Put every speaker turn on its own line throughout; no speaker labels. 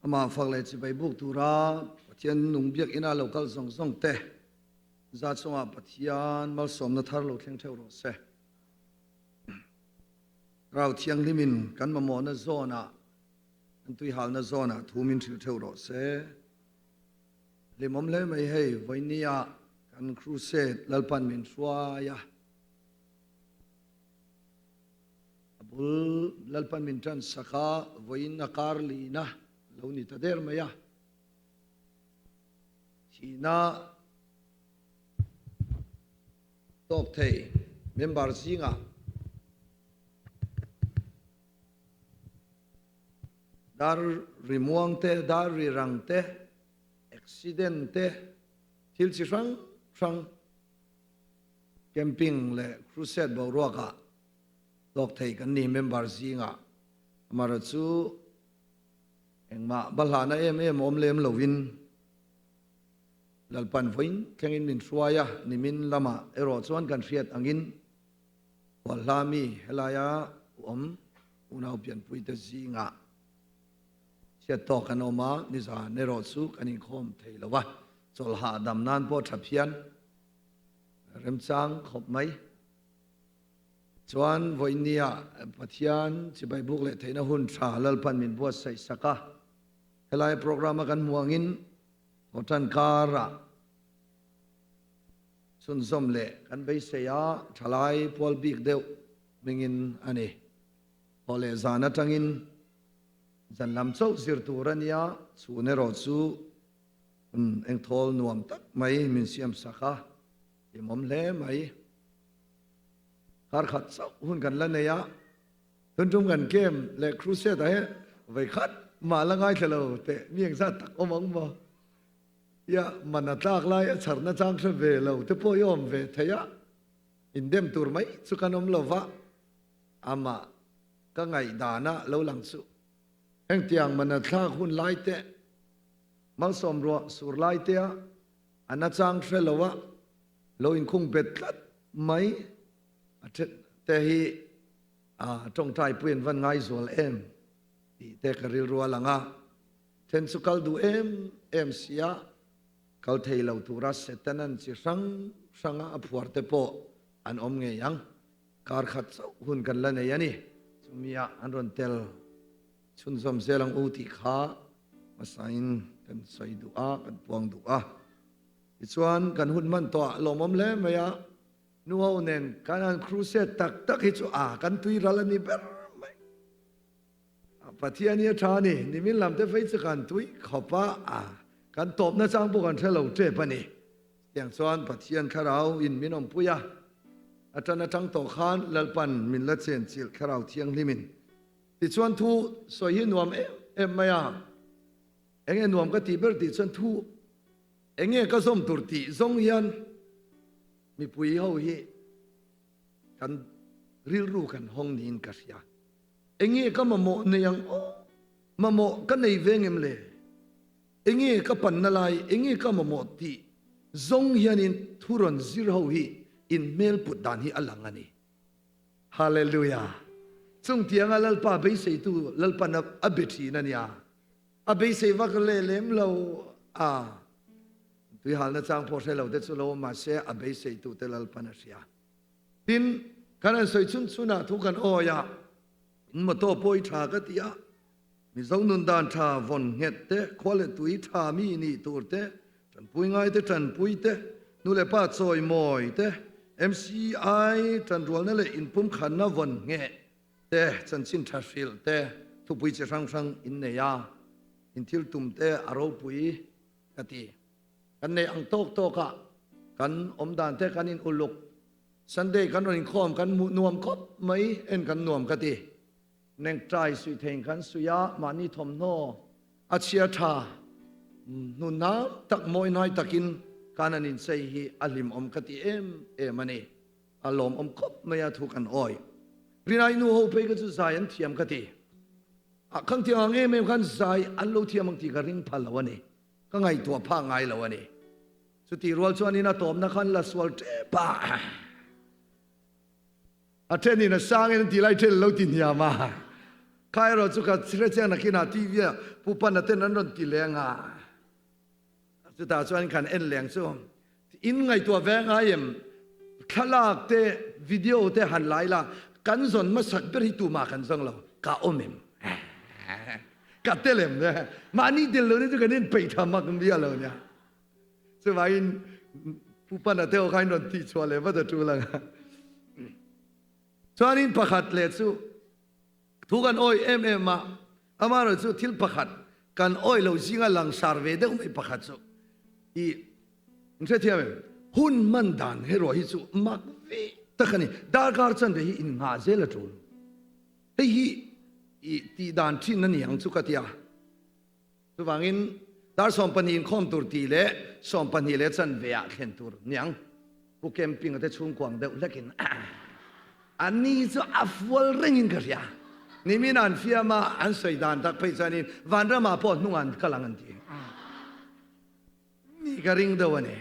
Amah fak leh chibai buk tura Pathian nung biakinn ah lo kal zawng zawng te za chungah Pathian malsawmna thar lo thleng theuh rawh se. Rau thianghlim in kan mamawhna zawnah, kan tuihalna zawnah thu min hrilh theuh rawh se. Hlimawm hle mai hei, vawinia kan crusade Lalpan min hruai a. A bul Lalpan min tan sak a, vawiin a kar lina lo ni ta der mai a. Thihna tawk thei member zingah dar ri muang te, dar ri rang te, accident te, thil chi hrang hrang Camping leh crusade boruakah tawk thei kan ni member zingah amaherawh chu engmah bahlahna em em awm lem lovin Lalpan vawiin thlengin min hruai a, nimin lamah erawh chuan kan hriat angin Hualhla mi helaia awm unau pianpuite zingah chhiat tawk kan awm a, nizan erawh chu kan inkhawm thei lo a, chawlhah dam nan pawh tha phian. Remchang khawp mai. Chuan vawinia Pathian chibai buk leh theihna hun tha Lalpan min buatsaih sak a. Helai program a kan hmuh angin Thawhtan karah chhunzawm leh kan beisei a, thalai pual bik deuh hmingin a ni. Thawh leh zan atangin zan lam chauh zir tur a nia, chhun erawh chu Umm engthawl nuam tak mai min siam sak a, hlimawm hle mai. Kar khat chauh hun kan la nei a, tuntum kan camp leh crusade ah hian vawi khat mah la ngaithla lo teh mi engzat tak awm ang maw? Ia man a tlak lai a chharna chang hre ve lo te pawh i awm ve thei a, indem tur mai chu kan awm lo va, amah ka ngaihdan ah lo lang chu hengtiang man a thlak hun lai te Malsawm ruah sur lai tea a nachang hre lo a lo inkhung bet tlat mai a then te hi a tawngtai pui an van ngai zual em tih te ka rilru a lang a, then chu kal duh em em sia kal thei lo tura Setanan chi hrang hranga a phuar te pawh an awm ngei ang. Kar khat chauh hun kan la nei a ni. Chumi ah an rawn tel Chhunzawm zel ang u tih kha hmasain kan sawi duh a, kan puang duh a. Tichuan kan hun hman tawh ah lawmawm hle mai a, nu ho nen kan han crusade tak tak hi chu a kan tui ral a ni ber mai. Pathian hi a tha a ni, nimin lam te phei chu kan tui khawp a, a kan tawpna chang pawh kan hre lo tep a ni. Chutiang chuan Pathian thlarau in min awmpui a, a tan atang tawh khan Lalpan min la chenchilh thlarau thianghlimin Tichuan thu sawi hi nuam em em mai a, enge nuam ka tih ber tih chuan thu enge ka zawm tur tih zawng hian mipui ho hi kan rilru kan hawng niin ka hria. Enge ka mamawh nei ang aw, mamawh ka nei ve ngem le? Enge ka panna lai, enge ka mamawh tih zawng hianin thu rawn zir ho hi in hmel put dan hi a lang a ni. Hallelujah! Chung tianga Lalpa beiseitu Lalpan a be thin a nia. A beisei vak leh lem lo a. Tuihalna chang pawh hre lo te chu lo awm mahse a beiseitu te Lalpan a hria. Tin, kan han sawi chhun chhunah thu kan awi a, in motor pawh i tha ka ti a, Mizo nun dan tha vawn nghet te, khua leh tui tha mi nih tur te, tanpui ngai te tanpui te, nu leh pa chawi mawi te, MCI tanrualna leh inpumkhatna vawn ngheh te, chanchin tha hrilh te, thupui chi hrang hrang in nei a, in thil tum te a ropui ka ti. Kan neih ang tawk tawk ah kan awm dan te kan in uluk. Sunday kan rawn inkhawm kan hmuh nuam khawp mai en kan nuam ka ti. Nengtai suih theiin kan suih a, mahni thawmhnaw a chhia tha hnunam tak mawihnai takin kan an inchei hi a hlimawm ka ti em em a ni. A lawmawm khawp mai a thu kan awi. Rinai nu ho phei kha chu zai an thiam ka ti. A khang thiam ang em em khan zai an lo thiam ang tih ka ring phal lo a ni. Ka ngaihtuah phah ngai lo a ni. Chutih rual chuanin a tawpna khan la sual tep a. A then in a sang in an ti lai then lo ti hniam a. Kha erawh chu ka hre chiang nakinah TV ah Pu Pana ten an rawn ti leng a. Chutah chuan kan en leng chu in ngaihtuah ve ngai em? Thlalak te, video te han lai la, kan zawn hmasak ber hi tumah kan zawng lo, ka awm em? Ka tel em? Mahni tel lo ni chu kan inpeih tha mak miah lo nia. Chuvangin Pu Pana te ho kha in rawn tihchhuah leh vat a tul ang a. Chuanin pakhat leh chu thu kan awih em em a, amaherawhchu chu thil pakhat kan awih lo zinga langsar ve deuh mai pakhat chu i in hrethiam em? Hun hman dan erawh hi chu mak ve tak a ni. Darkar chanve hi innghah zel a tul. Hei hi i tih dan thin a ni ang chu ka ti a. Chuvangin dar 12 inkhawm tur tih leh 12 leh chanve ah thlen tur niang. Pu Camping a te chhungkuang deuh hlekin a ni chu a fual rengin ka hria. Nimin an fiam a, an sawi dan tak phei chuanin vanramah pawh hnungah an kal ang an ti. Ni ka ring deuh a ni.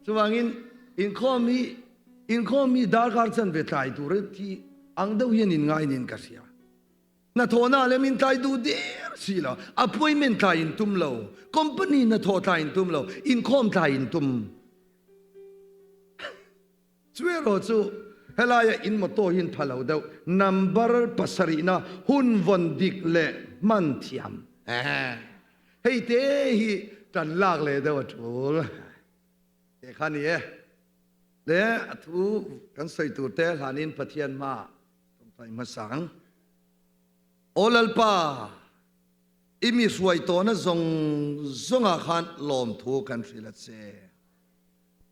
Chuvangin inkhawm hi inkhawm hi darkar chanve tlai tur thi ang deuh hian inngai niin ka hria. Hnathawhna lem in tlai duh der si lo, appointment tlai in tum lo, company hnathawh tlai in tum lo, inkhawm tlai in tum. Chu erawh chu helaia in motor hi in pha lo deuh, number pasarihna hun vawn dik leh hman thiam. Hei te hi tan lak leh deuh a tul. Te kha ni e. Le a thu kan sawi tur te hlanin Pathian hmaah Tawngtai hmasa ang. Aw Lalpa, i mi hruai tawhna zawng zawngah khan lawmthu kan hrilh a che.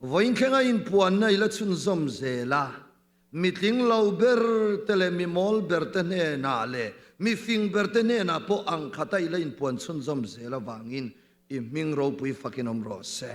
Vawiin thlenga inpuanna i la chhunzawm zel a, mi tling lo ber te leh mi mawl ber te hnenah leh mi fing ber te hnenah pawh ang khata i la inpuan chhunzawm zel avangin i hming ropui fakin awm rawh se.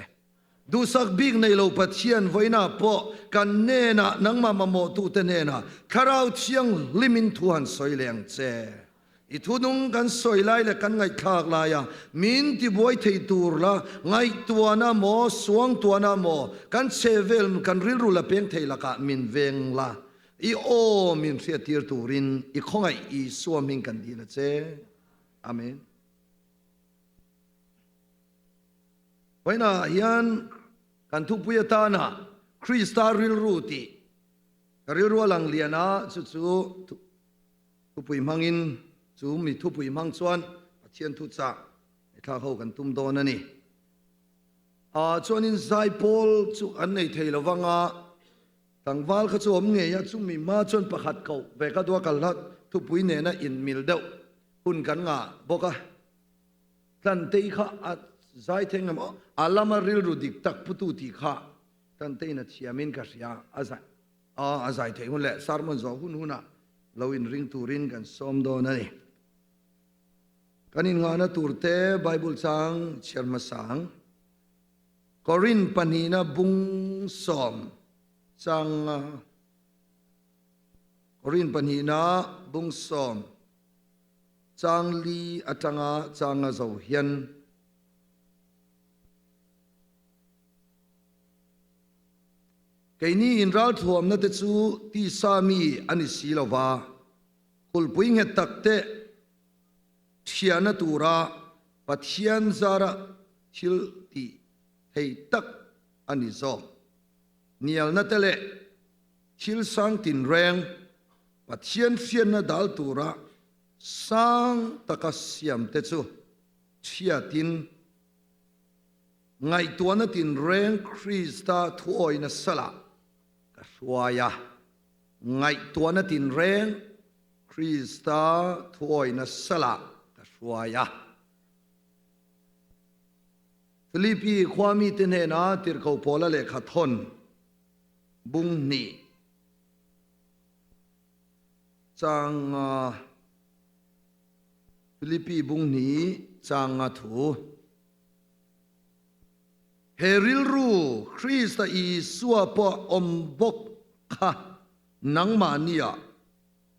Duhsak bik nei lo Pathian vawiinah pawh kan hnenah nangmah mamawhtute hnenah Thlarau Thianghlimin thu han sawi leh ang che. I thunung kan sawi lai leh kan ngaihthlak laia min tibuai thei tur la ngaihtuahna maw suangtuahna maw kan chhevel kan rilru la peng thei lakah min veng la i aw min hriattir turin i khawngaih Isua hming kan dil a che. Amen. Vawiinah hian kan thupui atana Krista rilru tih ka rilru a lang lian a, chu chu thupui hmangin chu mi thupui hmang chuan Pathian thuchah ngaihthlak ho kan tum dawn a ni. Ah chuanin zaipawl chu an nei thei lo vang a, tlangval kha chu awm ngei a, chumi hma chuan pakhat koh ve ka duh a, kalhla thupui nena inmil deuh hun kan ngah bawk a. Tlantei kha a zai thei ngam aw. A lama rilru dik tak putu tih kha Tlanteiin a thiamin ka hria. A zai a zai theih hun leh sermon zawh hun hunah lo inring turin kan sawm dawn a ni. Kan innghahna turte Bible chang chhiar hmasa ang. Korin pahnihna bung sawm changa Korin pahnihna bung sawm Chang li atanga chang a zo hian keini inralthuamna te chu tisa mi a ni si lo va, kulhpui nghet tak te thiahna tura Pathian zara thil tih thei tak a ni zawk. Hnialna te leh thil sang tinreng Pathian hriatna dal tura sang taka siamte chu chhiatin ngaihtuahna tinreng Krista thuawina salah ka hruai a, ngaihtuahna tinreng Krista thuawina salah ka hruai a. Filipi khua mite hnena tirhkoh Paula lehkha thawn bung hnih. Changa Filipi bung hnih changa thu. He rilru Krista Isua pawh awm bawk kha nangmahni ah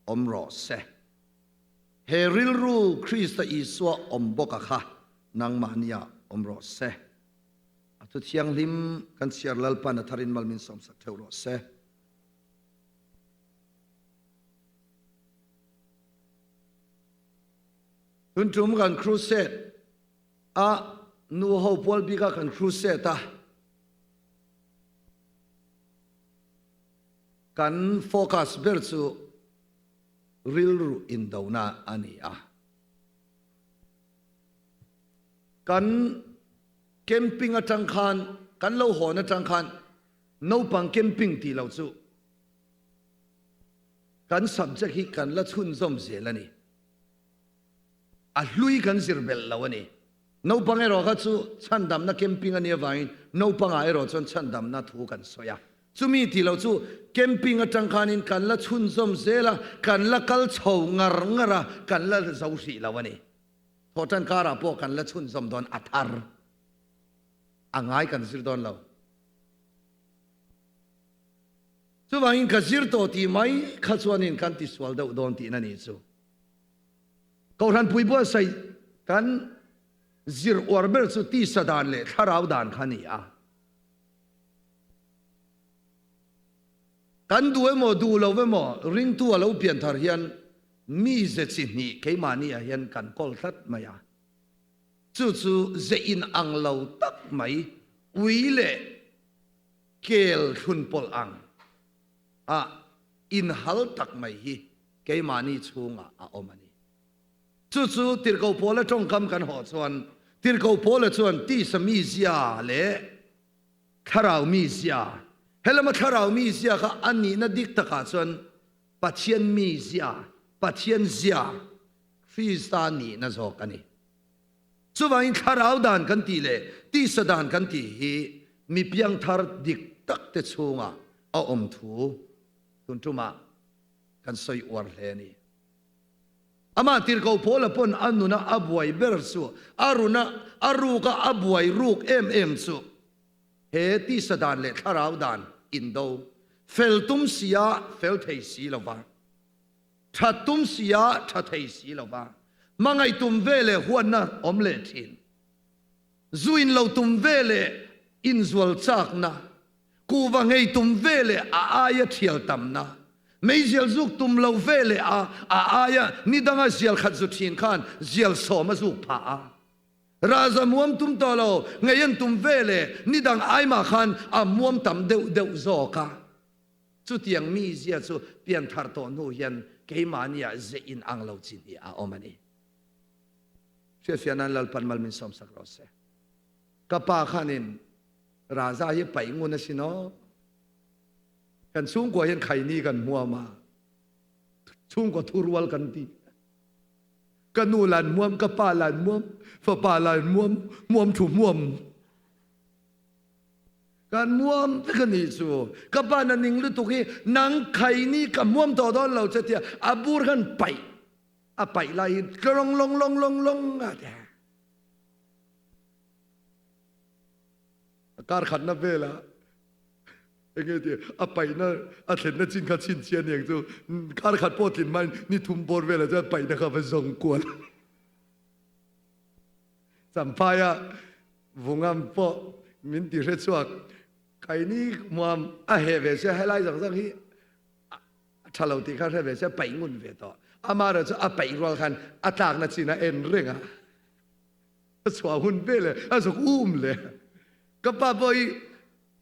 awm rawh se. He rilru Krista Isua awm bawk a kha nangmahni ah awm rawh se. A thu thianghlim kan chhiar Lalpan a tharin mal min sawmsak theuh rawh se. Tun tum kan crusade a nu ho pual bik a kan crusade a kan focus ber chu rilru indona a ni a. Kan camping atang khan kan lo hawn atang khan naupang camping tih lo chu kan subject hi kan la chhunzawm zel a ni. A hlui kan zir belh lo a ni. Naupang erawh kha chu chhandamna camping a nih avangin naupangah erawh chuan chhandamna thu kan sawi a. Chumi tih lo chu camping atang khanin kan la chhunzawm zel a, kan la kal chho ngar ngar a, kan la zo hrih lo a ni. Thawhtan karah pawh kan la chhunzawm dawn a thar a ngai kan zir dawn lo. Chuvangin ka zir tawh tih mai kha chuanin kan tisual deuh dawn tihna nih chu. Kohhran pui buatsaih kan zir uar ber chu tisa dan leh thlarau dan kha a ni a. Kan duh emaw duh lo emaw ringtu a lo pian thar hian mize chi hnih keimahni ah hian kan kawl tlat mai a. Chu chu ze in ang lo tak mai ui leh kel thlun pawlh ang a inhal tak mai hi keimahni chhungah a awm a ni. Chu chu Tirhkoh Paula tawngkam kan hawh chuan Tirhkoh Paula chuan tisa mizia leh thlarau mizia, helama thlarau mizia kha a nihna dik takah chuan Pathian mizia, Pathian zia, Krista nihna zawk a ni. Chuvangin thlarau dan kan tih leh tisa dan kan tih hi mi piangthar dik tak te chhungah a awm thu tun tumah kan sawi uar hle a ni. Amah Tirhkoh Paula pawn a nuna a buai ber chu, a runa a ruka a buai ruk em em chu he tisa dan leh thlarau dan indo, fel tum sia fel thei si lova, tha tum sia tha thei si lova, hmangaih tum ve leh huatna awm leh thin, zu in lo tum ve leh inzual chakna, Kuhva ngei tum ve leh a aia thial tamna, meizial zuk tum lo ve leh a a aia nidanga zial khat zu thin khan zial sawm a zuk phah a. Raza muam tum tawh lo, ngei an tum ve leh nidang aimah khan a muam tam deuh deuh zawk a. Chutiang mizia chu pianthar tawh hnu hian keimahniah ze inang lo chi hnih a awm a ni. Hriatfiah nan Lalpan mal min sawmsak rawh se. Ka pa khanin Raza hi paih ngun a si naw. Kan chhungkua hian khaini kan hmuam a, chhungkua thurual kan ti. Ka nu lan hmuam, ka pa lan hmuam, fapa lan hmuam, hmuam thu hmuam. Kan hmuam vek a nih chu. Ka pa na ning lutuk hi nang khaini ka hmuam tawh dawn lo che tia a bur khan paih a paih lai hi tlawng long long long long a tia. A kar khatna velah enge ti a paihna a thlenna chin kha chhinchhiah aniang chu kar khat pawh tlin hmain ni thum bawr velah chuan paihna kha va zawng kual. Champhaia vungam pawh min ti hre chhuak kaini hmuam a heh ve sia helai zawng zawng hi a tha lo tih kha hre ve sia paih ngun ve tawh. Amaherawhchu chu a paih rual khan a tlakna chin a en reng a. A chhuah hun ve le a zuk um le. Ka pa pawh hi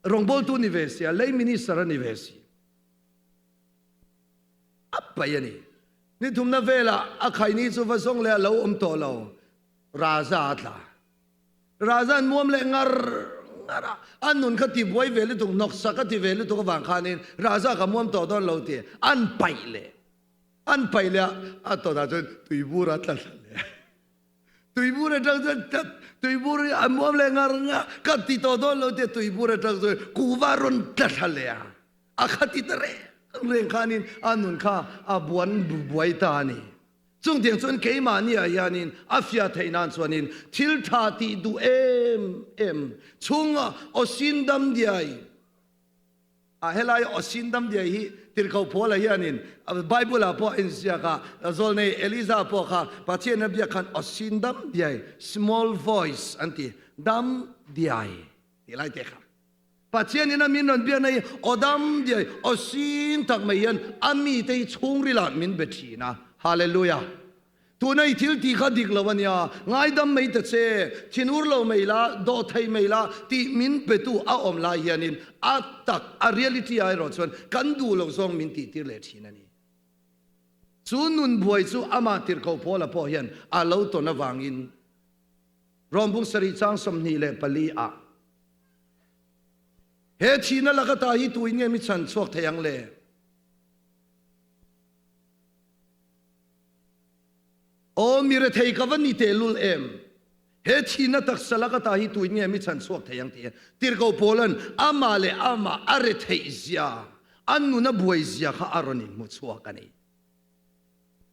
rawngbawltu ni ve si a, lei minister a ni ve si. A paih a ni. Ni thumna velah a khaini chu va zawng leh a lo awm tawh lo. Raza a tla. Raza an muam leh ngar ngar a, a nun kha ti buai ve lutuk, hnawksak a ti ve lutuk avang khanin Raza ka muam tawh dawn lo ti an paih leh. An paih leh a, a tawnah chuan tuibur a tla thla leh. Tuibur atang chuan ka tuibur hi a muam leh ngar ngar ka ti tawh dawn lo tia tuibur atang chuan kuhva rawn tla thla leh a, a kha ti ta reng reng khanin a nun kha a buan buai ta a ni. Chungtiang chuan keimahni ah hianin a fiah theih nan chuanin thil tha tih duh em em chhunga aw sin dam diai A helai aw sin dam diai hi Tirhkoh Paula hianin Bible ah pawh a inziak a, zawlnei Eliza pawh kha Pathian a biak khan aw sin dam diai, small voice an ti, dam diai tih lai te kha. Pathianin a min rawn biakna hi aw dam diai, aw sin tak mai hian a mite hi chhungrilah min be thin a. Hallelujah! Tuna i thil tih kha dik lo a nia, ngaidam mai ta che, thinur lo mai la, dawhthei mai la tih min petu a awm lai hianin a tak, a reality ah erawh chuan kan duh lo zawng min tihtir leh thin a ni. Chu nun buai chu amah tirhkoh Paula pawh hian a lo tawn avangin Rom bung sarih chang 24 ah he thihna laka ta hi tuin nge mi chhan chhuak thei ang le? Aw mi rethei ka va ni tehlul em! He thihna taksa laka ta hi tuin nge mi chhan chhuak thei ang tih Tirhkoh Paula'n amah leh amah a retheih zia, a nun a buai zia kha a rawn inhmu chhuak a ni.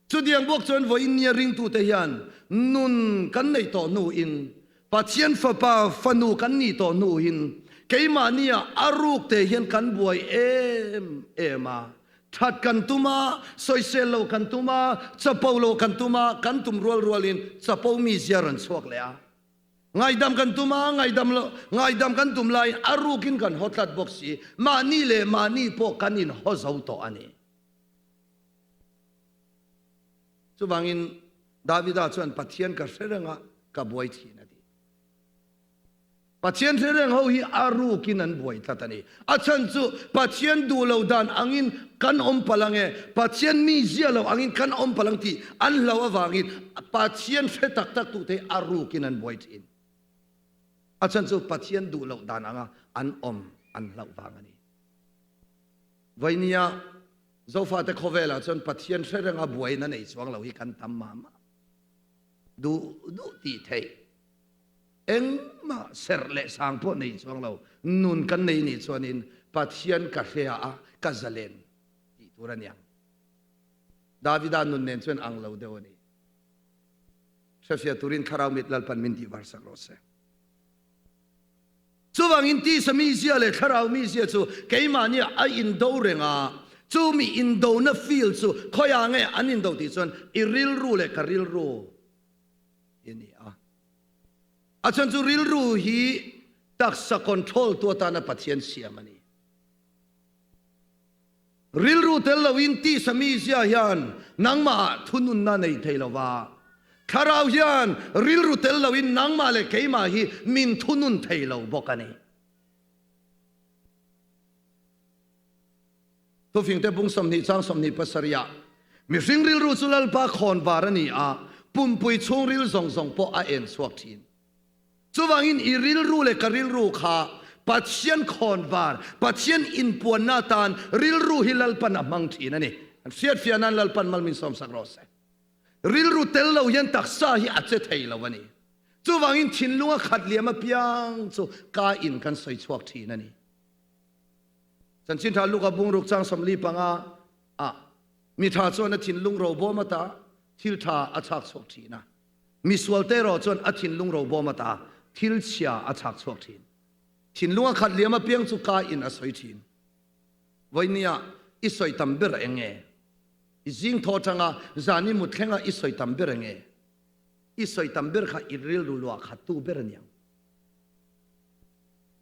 Chutiang bawk chuan vawiin nia ringtute hian nun kan neih tawh hnuin, Pathian Fapa fanu kan nih tawh hnuin keimahnia a ruk te hian kan buai em em a. That kan tum a, sawisel lo kan tum a, chapo lo kan tum a, kan tum rual rualin chapo mizia rawn chhuak leh a. Ngaidam kan tum a, ngaidam lo, ngaidam kan tum laiin a rukin kan haw tlat bawk si. Mahni leh mahni pawh kan inhaw zo tawh a ni. Chuvangin Davida chuan Pathian ka hre reng a, ka buai thin a ti. Pathian hre reng ho hi a rukin an buai tlat a ni. A chhan chu Pathian duh lo dan angin kan awm palh ang e, Pathian mi zia lo angin kan awm palh ang tih an hlauh avangin Pathian hre tak tak tute hi a rukin an buai thin. A chhan chu Pathian duh loh dan anga an awm an hlauh vang a ni. Vainia Zofate khawvelah chuan Pathian hre renga buaina nei chuang lo hi kan tam mah mah. Duh duh tih theih. Engmah serh leh sang pawh nei chuang lo nun kan nei nih chuanin Pathian ka hria a, ka zalen tih tur a niang. Davida nun nen chuan ang lo deuh a ni. Hrefiah turin Thlarau mit Lalpan min tihvar sak rawh se. Chuvangin tisa mizia leh Thlarau mizia chu keimahnia a indo reng a, chu mi indona field chu khawiah nge an indo tih chuan i rilru leh ka rilru hi a ni a. A chhan chu rilru hi taksa control tu atana Pathian siam a ni. Rilru tel loin tisa mizia hian nangmahah thununna nei thei lo va, Thlarau hian rilru tel loin nangmah leh keimah hi min thunun thei lo bawk a ni. Thufingte bung 20 chang 27 ah, Mihring rilru chu Lalpa khawnvar a ni a, pumpui chhungril zawng zawng pawh a en chhuak thin. Chuvangin i rilru leh ka rilru kha Pathian khawnvar, Pathian inpuanna atan rilru hi Lalpan a hmang thin a ni. An hriatfiah nan Lalpan mal min sawmsak rawh se. Rilru tel lo hian taksa hi a che thei lo a ni. Chuvangin thinlunga khat liam apiang chu ka in kan sawi chhuak thin a ni. Chanchin tha Luka bungruk chang 45 ah mi tha chuan a thinlung robawm ata thil tha a chhak chhuak thin a. Misual te erawh chuan a thinlung robawm ata thil chhia a chhak chhuak thin. Thinlung a khat liam apiang chu ka in a sawi thin. Vawinia i sawi tam ber eng nge? I zing thaw atanga zan i mut thlenga i sawi tam ber eng nge? I sawi tam ber kha i rilru luah khat tu ber a niang.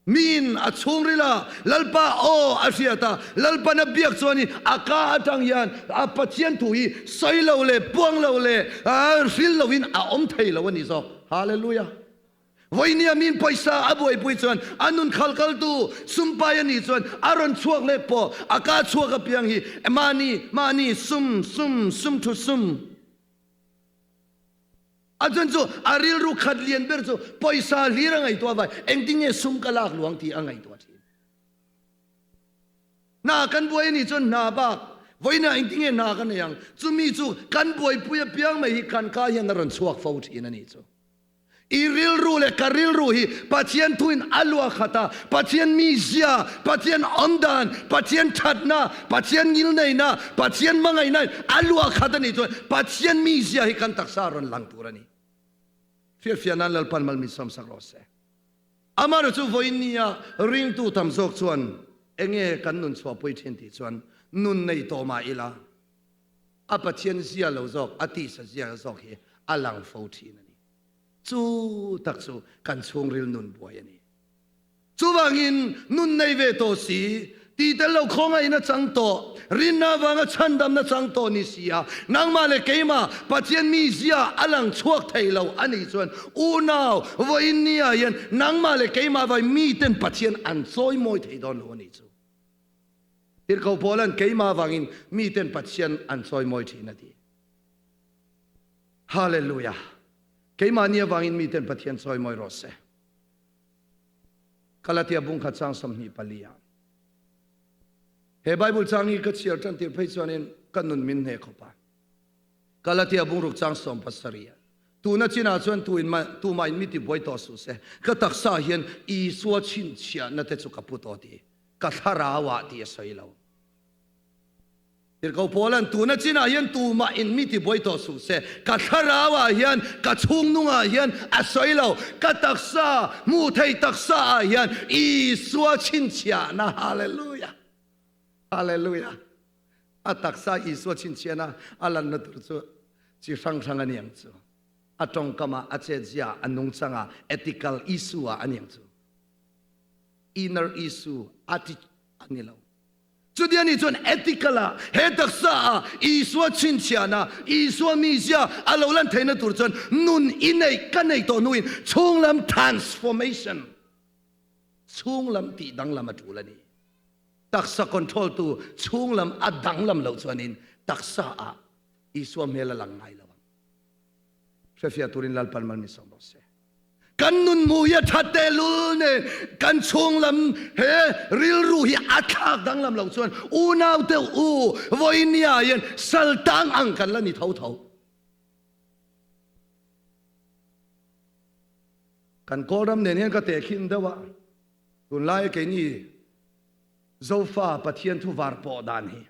Miin a chhungril a, Lalpa aw a hriat a, Lalpan a biak chuanin a ka atang hian a Pathian thu hi sawi lo leh puang lo leh hril loin a awm thei lo a ni zawk. Hallelujah! Vawinia miin pawisa a buaipui chuan a nun khal kaltu sumpai a nih chuan a rawn chhuak leh pawh a ka chhuak apiang hi mahni mahni sum sum sum thu sum. A chhan chu a rilru khat lian ber chu pawisa hlir a ngaihtuah vai, engtin nge sum ka lak luang tih a ngaihtuah thin. Hna kan buai a nih chuan hna bak vawiinah engtin nge hna ka nei ang, chumi chu kan buaipui apiang mai hi kan ka hian a rawn chhuak fo thin a nih chu. I rilru leh ka rilru hi Pathian thuin a luah khat a, Pathian mizia, Pathian awmdan, Pathian thatna, Pathian ngilneihna, Pathian hmangaihna in a luah khat a nih chuan Pathian mizia hi kan taksa a rawn lang tur a ni. Hriatfiah nan Lalpan mal min sawmsak rawh se. Amaherawh chu vawiin nia ringtu tam zawk chuan enge kan nun chhuahpui thin tih chuan nun nei tawh mah ila a Pathian zia lo zawk, a tisa zia zawk hi a lang fo thin a ni. Chu tak chu kan chhungril nun buai a ni. Chuvangin nun nei ve tawh si, Ti tel lo khawngaihna chang tawh, rinna avanga chhandamna chang tawh ni si a, nangmah leh keimah Pathian mizia a lang chhuak thei lo a nih chuan unau vawiin nia hian nangmah leh keimah vai miten Pathian an chawimawi thei dawn lo a nih chu. Tirhkoh Paula'n keimah avangin miten Pathian an chawimawi thin a ti. Hallelujah! Keimahni avangin miten Pathian chawimawi rawh se. Galatia bung khat chang 24 ah. He Bible chang hi ka chhiar tan tir phei chuanin ka nun min hne khawp a. Galatia bung ruk chang 17 ah. Tuna chinah chuan tu in ma tuma in mi ti buai tawh suh se. Ka taksa hian Isua chhinchhiahna te chu ka pu tawh ti. Ka thlarau ah ti a sawi lo. Tirhkoh Paula'n tuna chinah hian tumah in mi tibuai tawh suh se, ka thlarauah hian, ka chhungnungah hian a sawi lo, ka taksa, hmuh thei taksa ah hian Isua chhinchhiahna, Hallelujah! Hallelujah! A taksa Isua chhinchhiahna a lanna tur chu chi hrang hrang a ni ang chu. A tawngkamah, a chetzia, a nungchangah, ethical issue ah a ni ang chu. Inner issue a ti a ni lo. Chuti a nih chuan ethical ah he taksa ah Isua chhinchhiahna, Isua mizia a lo lan theihna tur chuan nun i neih ka nei tawh hnuin chhunglam transformation, chhunglam tih danglam a tul a ni. Taksa control tu chhunglam a danglam loh chuanin taksa ah Isua hmel a lang ngai lo ang. Hrefiah turin Lalpan mal min sawm rawh se. Kan nun mu hi a that tehlul nen kan chhunglam he rilru hi a thlak danglam lo chuan unau te u vawinia hian saltang ang kan la ni tho tho. Kan Kawlram nen hian ka tehkhin deuh a, tunlai keini Zofa Pathian thu var pawh dan hi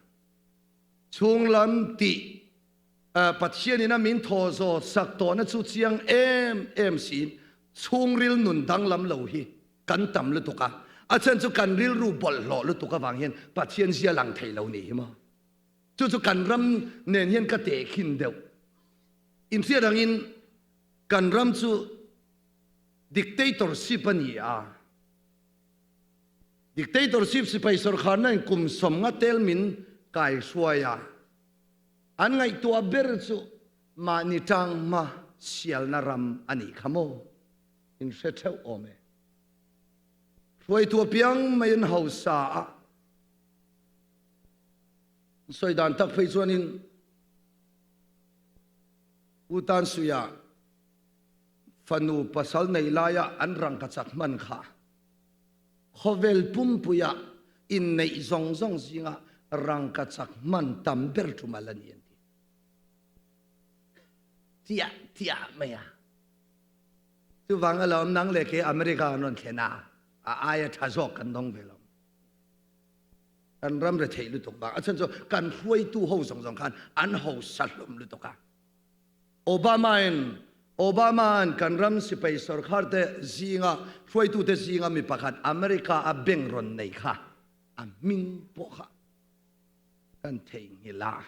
chhunglam tih Pathian in a min thaw zawt sak tawhna chu chiang em em siin chhungril nun danglam lo hi kan tam lutuk a, a chhan chu kan rilru bawlhhlawh lutuk avang hian Pathian zia lang thei lo ni hi maw. Chu chu kan ram nen hian ka tehkhin deuh. Inhriat angin kan ram chu dictatorship a ni a, dictatorship sipai sawrkharna in kum 50 tel min kaihruai a, An ngaihtuah ber chu mahni tanghma sialna ram a nih kha maw? In hre theuh awm e. Hruaitu apiang mai an hausa a, an sawi dan tak phei chuanin Pu Tansuia fanu pasal nei laia an rangkachak hman kha Khawvel pumpuia inneih zawng zawng zinga rangkachak hman tam ber tum a la ni an ti. Tiah tiah mai a. Chuvang alawm nang leh kei America an rawn thlen a, a aia tha zawk kan dawng ve lo. Kan ram retheih lutuk vang. A chhan chu kan hruaitu ho zawng zawng khan an hausa hlawm lutuk a. Obama-in Obama-a'n kan ram sipai sawrkharte zinga hruaitute zinga mi pakhat America-a bank rawn nei kha a hming pawh kha kan theihnghilh a.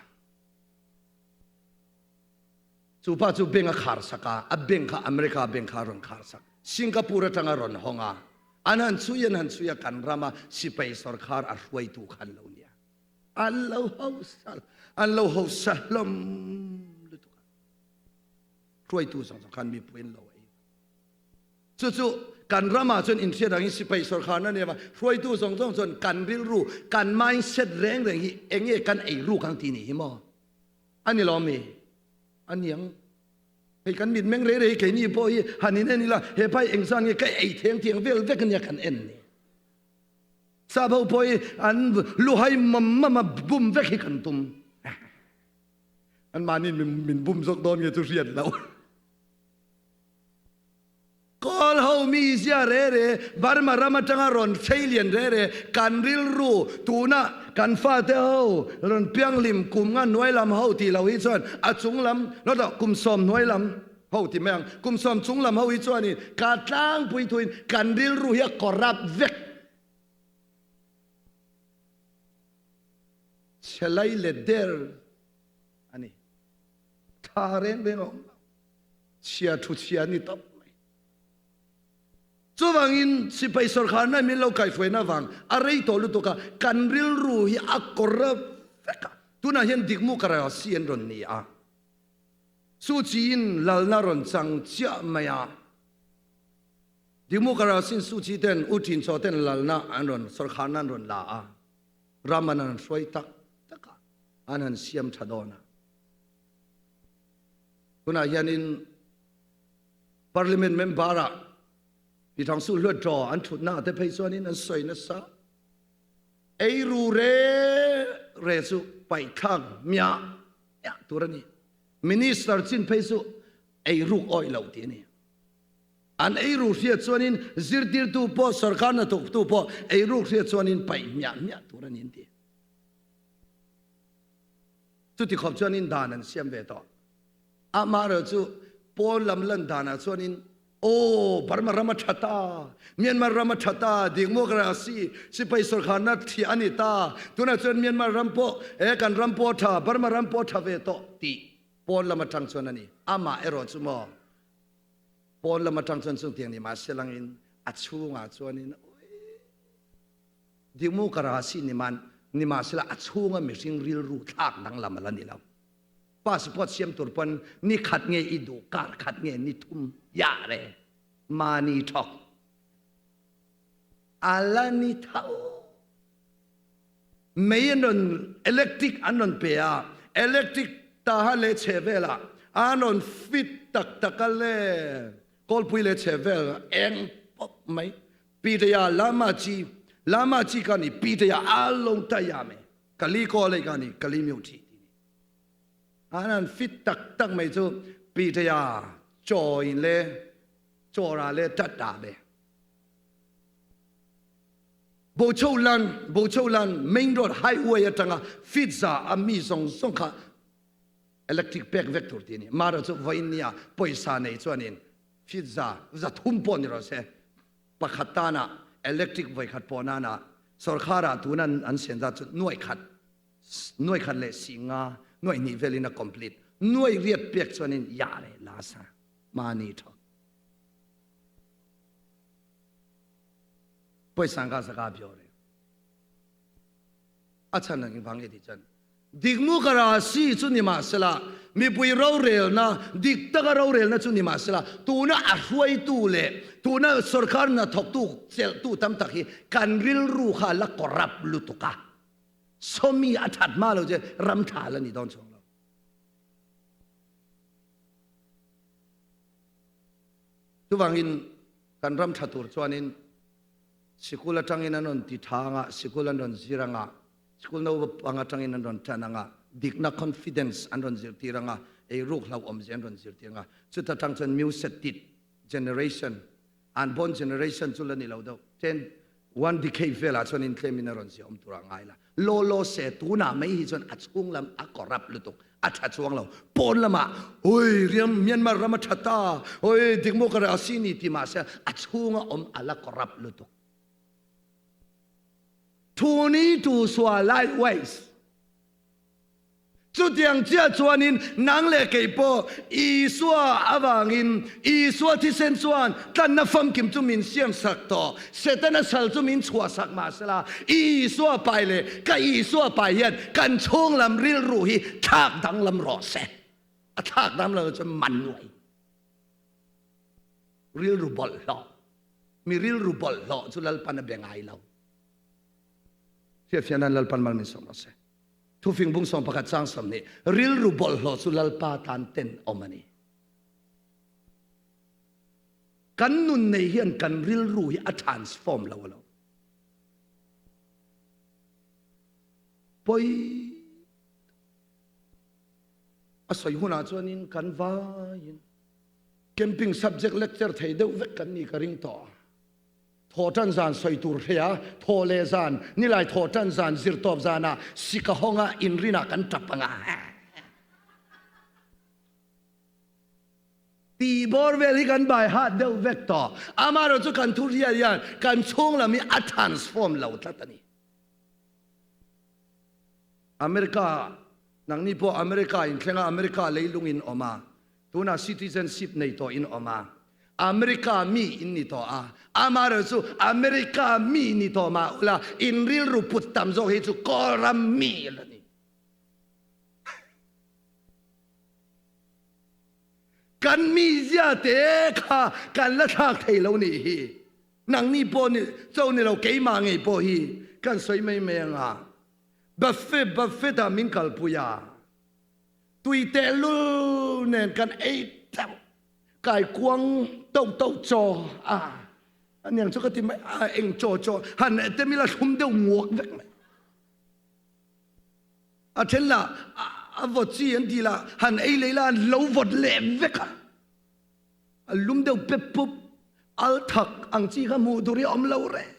Chu pa chu bank a khar sak a, a bank kha America bank kha a rawn khar sak. Singapore atanga rawn hawng a, an han chhui an han chhui a, kan rama sipai sawrkhar a hruaitu kha an lo nia. An lo hausa an lo hausa hlawm lutuk a. Hruaitu zawng zawng khan mipui an lo ei. Chu chu kan ramah chuan inhriat angin sipai sawrkharna nia va hruaitu zawng zawng chuan kan rilru kan mindset reng reng hi enge kan ei ruk ang ti ni hi maw? A ni lo mi? A niang. Hei kan mitmeng rei rei keini pawh hi han in en ila he pa hi engzan nge ka ei theng tiang vel vek ania kan en ni. Sap ho pawh hi an luhai mam mam a bum vek hi kan tum. An mahni min bum zawk dawn nge chu hriat loh. Kawl ho mi zia re re, Burma ram atanga rawn thlei lian re re, kan rilru tuna kan fate ho rawn pianghlim kum nga hnuai lam ho tih lo hi chuan a chung lam, kum 10 hnuai lam ho ti mai ang, kum 10 chung lam ho hi chuanin ka tlangpui thuin kan rilru hi a corrupt vek. Chhe lai let der a ni. Tha reng reng a awm lo. Chhia thu chhia a ni tawp mai. Chuvangin sipai sawrkharna min lo kaihhruaina avang a rei tawh lutuk a, kan rilru hi a kawr vek a. Tunah hian dikmu ka rasi an rawn ni a, Suu Kyi-in lalna rawn chang chiah mai a. Dikmu ka rasin Suu Kyi ten U Htin Chaw ten lalna an rawn sawrkharna an rawn la a, ram an han hruai tak tak a, an han siam tha dawn a. Tunah hianin Parliament member-ah Pi Thang Su Hluat Ṭaw an ṭhutna te phei chuanin an sawi nasa. Eiru re re chu paihthlak hmiah hmiah tur a ni. Minister chin phei chu eiruk awih loh tih a ni. An eiru hriat chuanin zirtirtu pawh sorkar hnathawktu pawh eiruk hriat chuanin paih hmiah hmiah tur a ni an ti. Chuti khawp chuanin dan an siam ve tawh. Amaherawh chu pawn lam lan danah chuanin Aw, Burma ram a tha ta, Myanmar ram a tha ta, democracy, sipai sorkharna thiah a ni ta, tunah chuan Myanmar ram pawh, he kan ram pawh a tha, Burma ram pawh a tha ve tawh tih pawn lam atang chuan a ni. Amaherawh chu maw, pawn lam atang chuan chungtiang ni mahse langin a chhungah chuanin oi, democracy ni man, nimahsela a chhunga mihring rilru thlak danglam a la ni lo. Passport siam tur pawn ni khat nge i duh kar khat nge ni thum ya re mani thok ala ni tho mei an rawn electric an rawn pe a electric taha le chhe vela an rawn fit tak tak a le kawlpui le chhe vel eng pawp mai Peter lama chi lama chi ka ni Peter a long ta ya me kali ko le ka ni kali miu thi An han fit tak tak mai chu Peter-a chaw in le chawra le tat ta ve. Bocholan Bocholan main road highway atanga fit za a mi zawng zawng kha electric pek vek tur ti ni. Mara chu vawiin nia pawisa nei chuanin fit za za thum pawh ni rawh se pakhat tana electric vawikhat pawh nana sorkharah tunan an siam zat chu nuai khat Nuai khat leh si nga nuai hnih velin a complete. Nuai riat pek chuanin ya le la sa mani tho. Poisang ka saka bio re. A chan ang vang e ti chan. Dikmu kara si chu ni ma sela mipui rorelna dik taka rorelna chu ni ma sela tuna a hruaitu le tuna sarkar na thawktu chelhtu tam tak hi kan rilru kha la corrupt lutuka. Sawmi a that ma lo che ram tha la ni dawn chuang lo. Chuvangin kan ram tha tur chuanin sikul atangin an rawn ti tha anga, sikul an rawn zir anga, sikul naupang atangin an rawn tan anga, dikna confidence an rawn zirtir anga, eiruk hlauhawm zia an rawn zirtir anga, chuta tang chuan musetit generation An born generation chu la ni lo deuh. Ten one decade velah chuan in tlemin a rawn zia awm turah ngai la. Law law se tunah mai hi chuan a chhung lam a corrupt lutuk. A tha chuang lo. Pawn lamah oi riam Myanmar ram a tha ta oi dikmaw ka ra si ni ti mahse a chhunga awm a la corrupt lutuk. Thu ni tu sua likewise. Chutiang chiah chuanin nang leh kei pawh Isua avangin Isua thisen chuan tlanna famkim chu min siamsak tawh. Setana sal chu min chhuahsak mahsela Isua pai leh ka Isua pai hian kan chhunglam rilru hi thlak danglam rawh se. A thlak danglam chuan man nuai. Rilru bawlhhlawh. Mi rilru bawlhhlawh chu Lalpan a be ngai lo. Hriatfiahna'n Lalpan mal min sawm rawh se. Thufing bung 11 chang 20 rilru bawlhhlawh chu Lalpa tan ten awm a ni. Kan nun nei hian kan rilru hi a transform lo alo. Poi a sawi hunah chuanin kan vaiin camping subject lecture thei deuh vek kan ni ka ring tawh a. Thawhṭan zan sawi tur hria, thaw leh zan, nilai thawhṭan zan, zirtawp zanah sika hawnga inrinah kan ṭap ang a. Tih bawr vel hi kan bai hat deuh vek tawh. Amaherawh chu kan thu hriat hian kan chhung lam hi a transform lo tlat a ni. America, nangni pawh America in thleng a, America leilung in awm a, tunah citizenship nei tawh in awm a. America mi in ni tawh a, amaherawhchu America mi ni tawh mah ula in rilru put tam zawk hi chu Kawlram mi la ni. Kan mizia te kha kan la thlak thei lo nih hi. Nangni pawh ni cho ni lo keimah ngei pawh hi kan sawi mai mai anga buffet buffet ah min kalpui a, tui tehlul nen kan ei teuh kaikuang to to chaw a aniang chu ka ti mai a eng chaw chaw han te mila thlum deuh nguak vek mai. A then lah a vawt chi an ti lah han ei lei lah an lo vawt leh vek a, a lum deuh pep pup al thak ang chi kha hmuh tur hi a awm lo reng.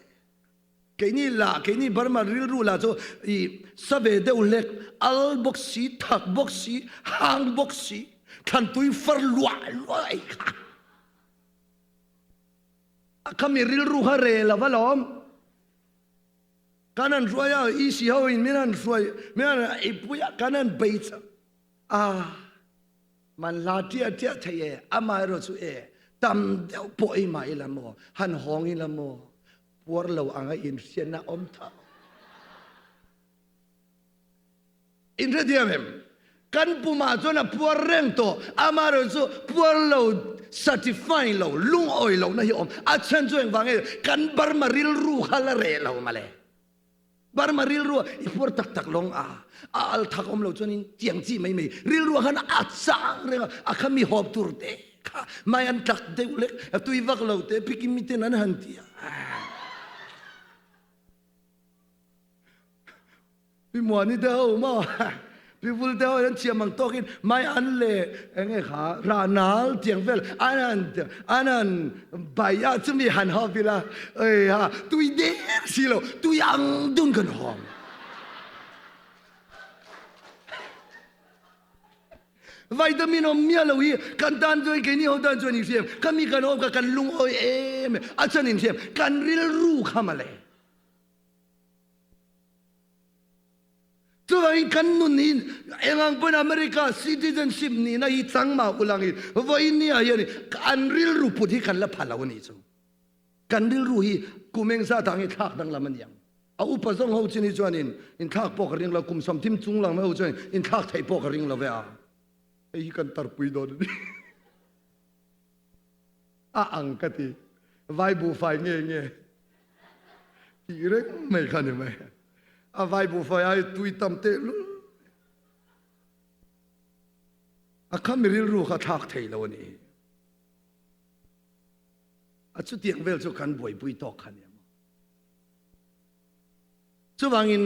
Keini lah keini Burma rilru lah chu i sa ve deuh hlek al bawk si thak bawk si hang bawk si thlan tui far luah luah ei kha a khami rilru kha re lo va lawm. Kan han hruai a, EC ho in min han hruai, min han eipui a, kan han bei chak a, man hla ṭiah ṭiah thei e, amaherawh chu e, tam deuh pawh ei mah ila maw, han hawng ila maw, puar lo anga inhriatna awm tho. Inhrethiam em? Kan pumah chuan a puar reng tawh, amaherawh chu puar lo, satisfy lo, lungawi lohna hi a awm. A chhan chu engvang nge? Kan Burma rilru kha la reh lo male. Burma rilru a i puar tak tak lawng a, a al thak awm lo chuanin tiang chi mai mai rilru ah khan a chang reng a, a kha mi hawp tur te kha mai an tlak deuh lek, a tui vak lo te pikimi ten an han ti a. Pi Muani te ho maw Pi Vul te ho an thiam ang tawkin mai an le enge kha ra nal tiang vel an han an han bai a chumi han hawp ila ei ha tui der si lo tui ang dun kan hawm. Vitamin awm miah lo hi kan tan chuan keini ho tan chuan inhriam khami kan awm kha kan lungawi em a chuan inhriam kan rilru kha mawle. Chuvangin kan nun hi engang pawhin America citizenship nihna hi chang mah ulangin vawiin ni ah hian an rilru put hi kan la pha lo a nih chu. Kan rilru hi kum eng zat ah nge thlak danglam a ni ang. A upa zawng ho chin hi chuanin inthlak pawh ka ring lo, kum 30 chung lang ho chuan inthlak theih pawh ka ring lo ve a. Hei hi kan tarpui dawn a ni. A ang ka ti. Vai buhfai nge nge tih reng mai kha ni mai. A vai buhfai ai tui tam teh lul. A kha mi rilru kha thlak thei lo a ni. A chutiang vel chu kan buaipui tawk kha nia maw. Chuvangin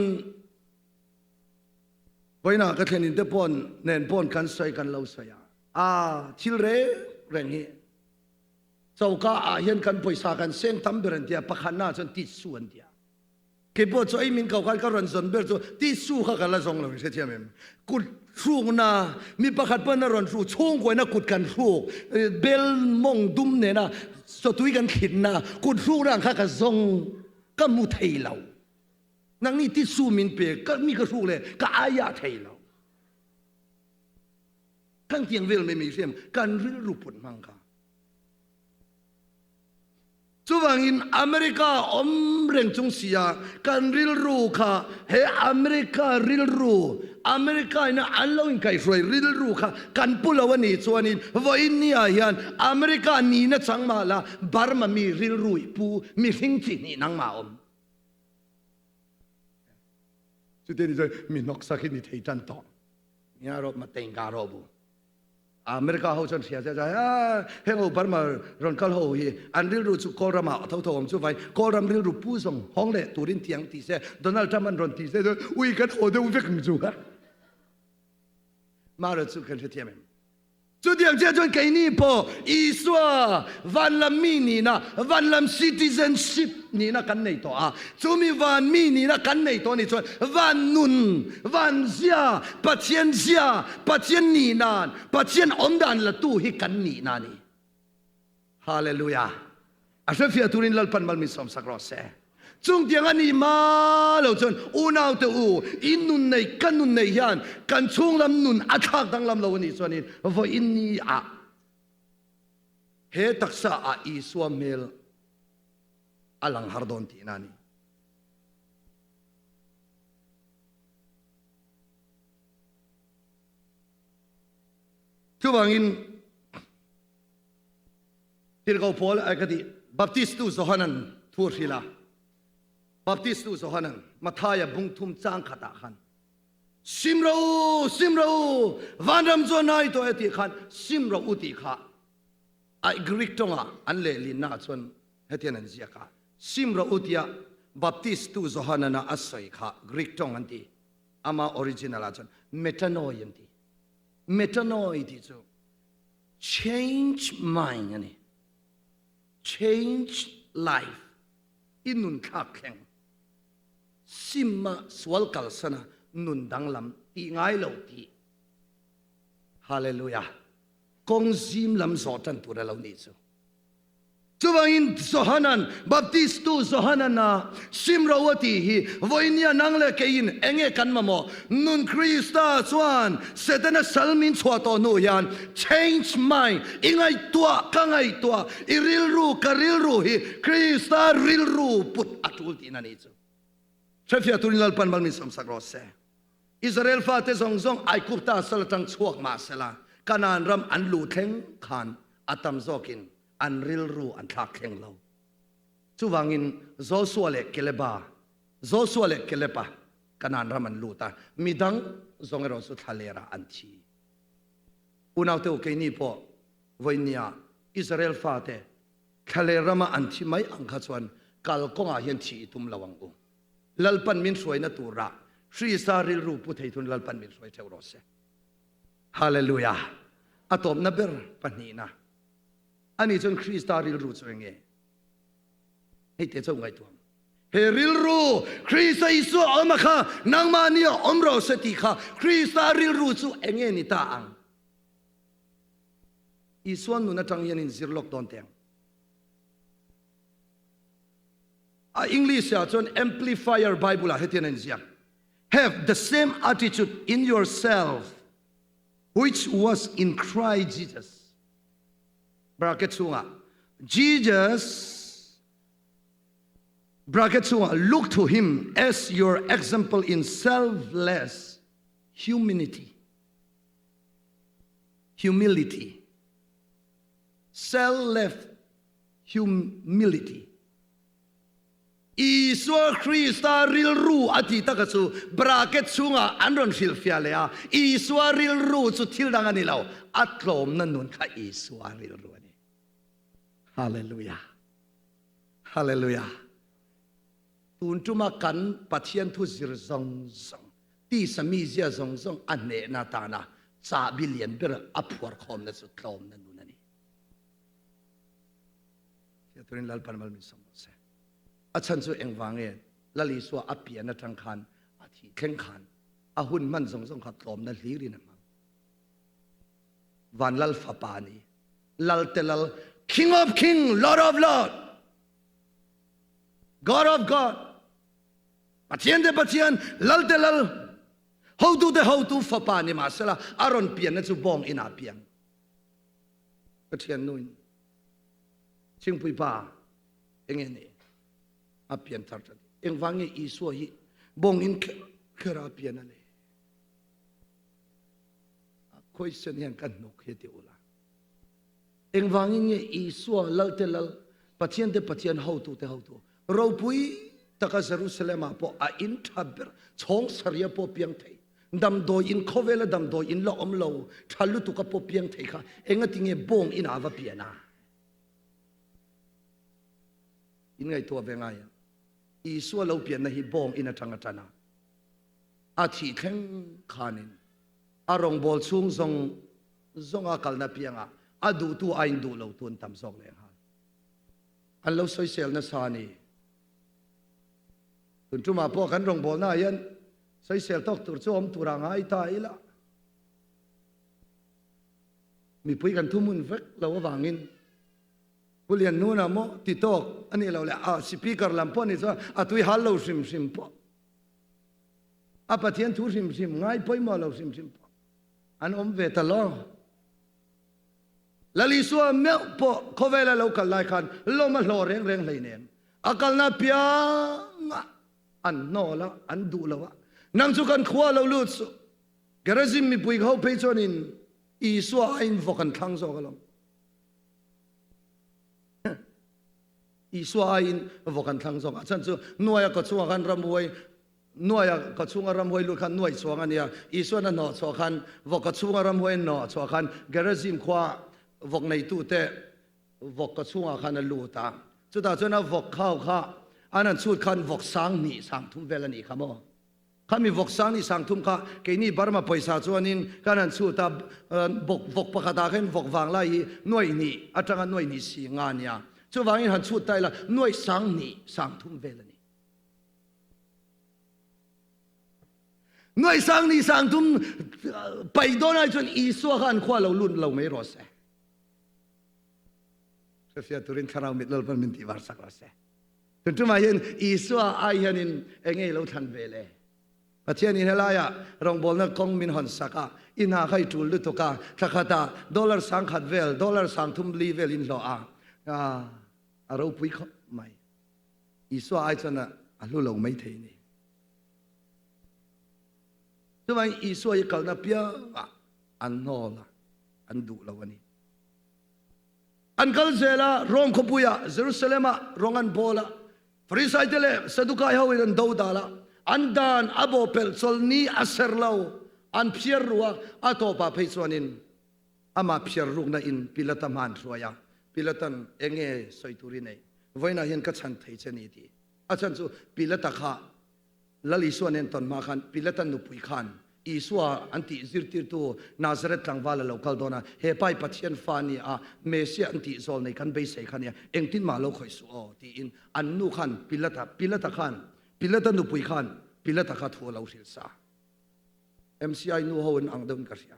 vawiinah ka thlen in te pawn nen pawn kan sawi kan lo sawi a. A thil reng reng hi choka ah hian kan pawisa kan seng tam ber an tia, pakhatna ah chuan tissue an tia. Keipawh chu ei min ko khan ka rawn zawn ber chu tissue kha ka la zawng lo i hrethiam em? Kut hrukna mi pakhat pawn a rawn hruk, chhungkuaina kut kan hruk, bel mawng dum nena chawtui kan thlitna kut hrukna ang kha ka zawng ka hmu thei lo. Nangni tissue min pe, ka mi ka hruk leh ka aiah thei lo. Kan tiang vel mai mai hriam kan rilru put hmang kha. Chuvangin America awm reng chung sia kan rilru kha he America rilru America ina an lo inkaihhruai rilru kha kan pu lo a nih chuanin vawiin ni ah hian America nihna chang mah la Burma mi rilru i pu mihring chi hnih nangmah awm. Chutiang ni chuan mi hnawksak hi ni thei tan tawh. Nia rawh ma teng ka rawh bu. America ho chuan hria che a heng ho Burma rawn kal ho hi an rilru chu Kawlram ah tho tho awm chu vai Kawlram rilru pu zawng hawng leh turin tiang ti se Donald Trump an rawn ti se chuan ui kan haw deuh vek ang chu. Mara chu kan hrethiam em? Chutiang chiah chuan keini pawh Isua vanlam mi nihna, vanlam citizenship nihna kan nei tawh a. Chumi van mi nihna kan nei tawh anih chuan van nun, van zia, Pathian zia, Pathian nihnan, Pathian awmdan latu hi kan nihna a ni. Hallelujah! A hrefiah turin Lalpan mal min sawmsak rawh se. Chungtiang a nih hma lo chuan unaute u, in nun nei, ka nun nei hian kan chhunglam nun a thlak danglam lo a nih chuanin vawiin ni ah. He taksa ah Isua hmel a lang har dawn tihna a ni. Chuvangin Tirhkoh Paul ai ka ti Baptistu Johanan thu a hrilh a. Baptistu Johanan Mathaia bung thum chang khatah khan Sim ro u, sim ro u, vanram chu a nai tawh e tih khan sim ro u tih kha a Greek tawngah an lehlinnaah chuan hetian an ziak a, sim ro u tia Baptistu Johanana a sawi kha Greek tawng an ti, ama original ah chuan metanoi an ti. Metanoi tih chu change mind a ni, change life, i nun thlak thleng. Simma sual kalsana nun danglam tih ngai lo tih. Hallelujah! Kawng zim lam zawh tan tur a lo nih chu. Chuvangin Johanan, Baptistu Johanana sim ro a tih hi vawinia nang leh keiin enge kan mamawh? Nun Krista chuan Setana sal min chhuah tawh hnu hian change mind, i ngaihtuah ka ngaihtuah, i rilru ka rilru hi Krista rilru put a tul tihna ni chu. Hrefiah turin Lalpan mal min sawmsak rawh se. Israel fate zawng zawng Aigupta sal atang chhuak mah sela, Kanaan ram an luh thleng khan a tam zawkin an rilru an thlak thleng lo. Chuvangin Josua leh Keleba, Josua leh Kelepa Kanaan ram an lut a, midang zawng erawh chu thlalerah an thi. Unaute u keini pawh vawinia Israel fate thlaler rama an thi mai ang kha chuan kalkawngah hian thi i tum lo ang u. Lalpan min hruaina turah Hrisa rilru pu thei thun Lalpan min hruai theuh rawh se. Hallelujah! A tawpna ber pahnihna ani chuan Krista rilru chu enge? Hei te chauh ngaihtuah ang. He rilru Krista Isua awm a kha nangmahni a awm rawh se tih kha Krista rilru chu enge ni ta ang? Isua nun atang hian in zir lawk dawn teh ang. A English ah chuan Amplifier Bible ah hetian a inziak, Have the same attitude in yourself which was in Christ Jesus. Bracket chhungah Jesus bracket chhungah look to him as your example in selfless humanity. Humility. Self-less humility. Isua Krista rilru a tih taka chu bracket chhungah an rawn hrilhfiah leh a, Isua rilru chu thil dang a ni lo, a tlawmna nun kha Isua rilru a ni. Hallelujah! Hallelujah! Tun tuma kan Pathian thu zir zawng zawng, tisa mizia zawng zawng a hnehna tana chahbi lian ber a phuarkhawmna chu tlawmna nun a ni. Hriat turin Lalpan mal min sawm rawh se. A chhan chu engvang nge Lal Isua a pian atang khan a thih thleng khan a hun hman zawng zawng kha tlawmna hlirin a hmang. Van Lal fapa a ni. Lal te Lal, King of King, Lord of Lord, God of God, Pathian te Pathian, Lal te Lal, Hotu te Hotu fapa ni mahsela a rawn pianna chu bawng inah piang. Ka thiannu in Chhingpui pa enge ni a pian thar tha engvang nge Isua hi bawng in kher kher a pian a le a question hian ka hnuk hi ti ula engvangin nge Isua lal te lal Pathian te Pathian hotu te hotu ropui taka Jerusalem ah pawh a in tha ber chhawng saria pawh piang thei Damdawi in khawvela damdawi in la awm lo tha lutuk a pawh piang thei kha engati nge bawng in a va pian a? In ngaihtuah ve ngai a. Isua lo pianna hi bawng in atang a tan a. A thih thleng khanin a rawngbawl chhung zawng zawng a kalna piangah a duhtu aiin duh lo tu an tam zawk lehnghal. An lo sawisel nasa a ni. Tun tumah pawh kan rawngbawlna ah hian sawisel tawk tur chu awm tur ah ngai ta ila. Mipui kan thuhmun vek lo avangin Pu Liannuna maw ti tawk a nih loh leh a speaker lam pawh a nih chuan a tui hal lo hrim hrim pawh a Pathian thu hrim hrim ngai pawimawh lo hrim hrim pawh an awm ve ta lo. Lal Isua meuh pawh khawvela lo kal lai khan lawm a hlawh reng reng hleinem. A kalna piangah an hnawl a, an duh lo a. Nang chu kan khua lo lut suh. Gerizim mipui ho phei chuanin Isua aiin vawk an thlang zawk alawm. Isua aiin vawk an thlang zawk. A chhan chu Nuaia kawchhungah khan ramhuai Nuaia kawchhunga ramhuai lut khan nuai chuang a nia. Isuan a hnawh chhuah khan vawk kawchhunga ramhuai a hnawh chhuah khan Gerizim khua vawk neitute vawk kawchhungah khan a lut a. Chutah chuan a vawk khau kha an han chhut khan vawk sang hnih sang thum vel a nih kha maw? Khami vawk sang hnih sang thum kha keini Burma pawisa chuanin kan han chhut a, bawk vawk pakhatah khan vawk vanglai hi nuai hnih atanga nuai hnih si nga a nia. Chuvangin han chhut ta ila nuai sang hnih sang thum vel a ni. Nuai sang hnih sang thum paih dawn ai chuan Isua kha an khua lo lut lo mai rawh se. Hrefiah turin thlarau mit Lalpan min tih var sak rawh se. Tun tumah hian Isua ai hianin enge lo thlan ve le? Pathianin helaiah rawngbawlna kawng min hawn sak a, i hna kha i tul lutuk a, thla khatah dollar 10,000 vel, dollar 30 li vel in hlawh a, a ropui khawp mai. Isua ai chuan a hlu lo mai thei ni. Chuvangin Isua hi kalna piangah an hnawl a, an duh lo a ni. An kal zel a, Rome khawpuiah, Jerusalem-ah rawng an bawl a, Farisaite leh Sadukai ho in an do dal a, an dan a bawhpelh chawlhni a ser lo, an phiar ru a, a tawpah phei chuanin amah phiar rukna in Pilata hma an hruai a, Pilatan enge sawi tur i nei, vawiinah hian ka chhan thei che ni ti. A chhan chu Pilata kha Lal Isua nen tawn hma khan Pilata nupui khan Isua an tih zirtirtu Nazareth tlangval a lo kal dawn a, he pa hi Pathian fa a ni a, Messiah an tih zawl nei kan beisei kha nia, engtin mah lo khawih suh aw tiin an nu khan Pilata, Pilata khan, Pilata nupui khan Pilata kha thu a lo hrilh sa. MCI nu ho in ang deuhin ka hria.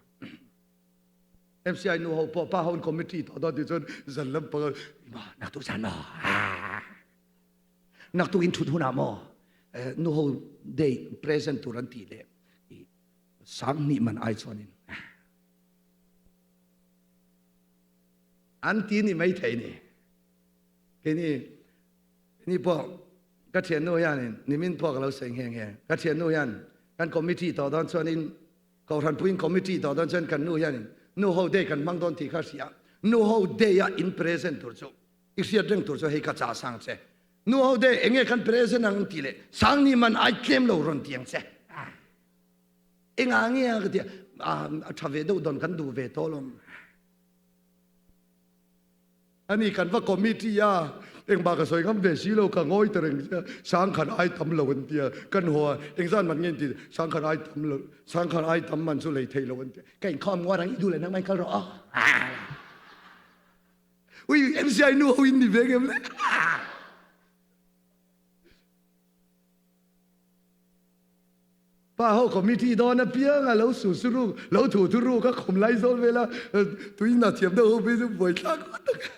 MCI nu ho pawh pa ho in committee tawh dawn tih chuan zan lampang ma naktuk zan maw Naktuk in thut hunah maw nu ho day present tur an tih leh 2000 man ai chuanin an ti ni mai thei ni. Keini ni pawh ka thiannu hianin nimin pawh ka lo sawi nghe nghe. Ka thiannu hian kan committee tawh dawn chuanin kohhran puiin committee tawh dawn chuan kan nu hianin nu ho day kan hmang dawn tih kha hria. Nu ho day a in present tur chu I hriat reng tur chu hei ka chah sang che. Nu ho te enge kan present ang ti leh sang ni man ai tlem lo rawn ti ang che. Enga nge a ka ti a tha ve deuh dawn kan duh ve tawh lawm. Ani kan va committee a engmah ka sawi ngam ve si lo ka ngawi ta reng sia sang khat ai tam lo an tia kan haw a engzan man nge an ti sang khat ai tam lo sang khat ai tam man chu lei thei lo an tia ka inkhawm nguar ang i duh leh nangmah in kal rawh aw. Ui, MCI nu ho in ni ve ngem le. Pa ho committee dawn a piang a lo su su ruk, lo thu thu ruk a khum lai zawl vela tui na thiam deuh ho phei chu buai thlak ngawt tak.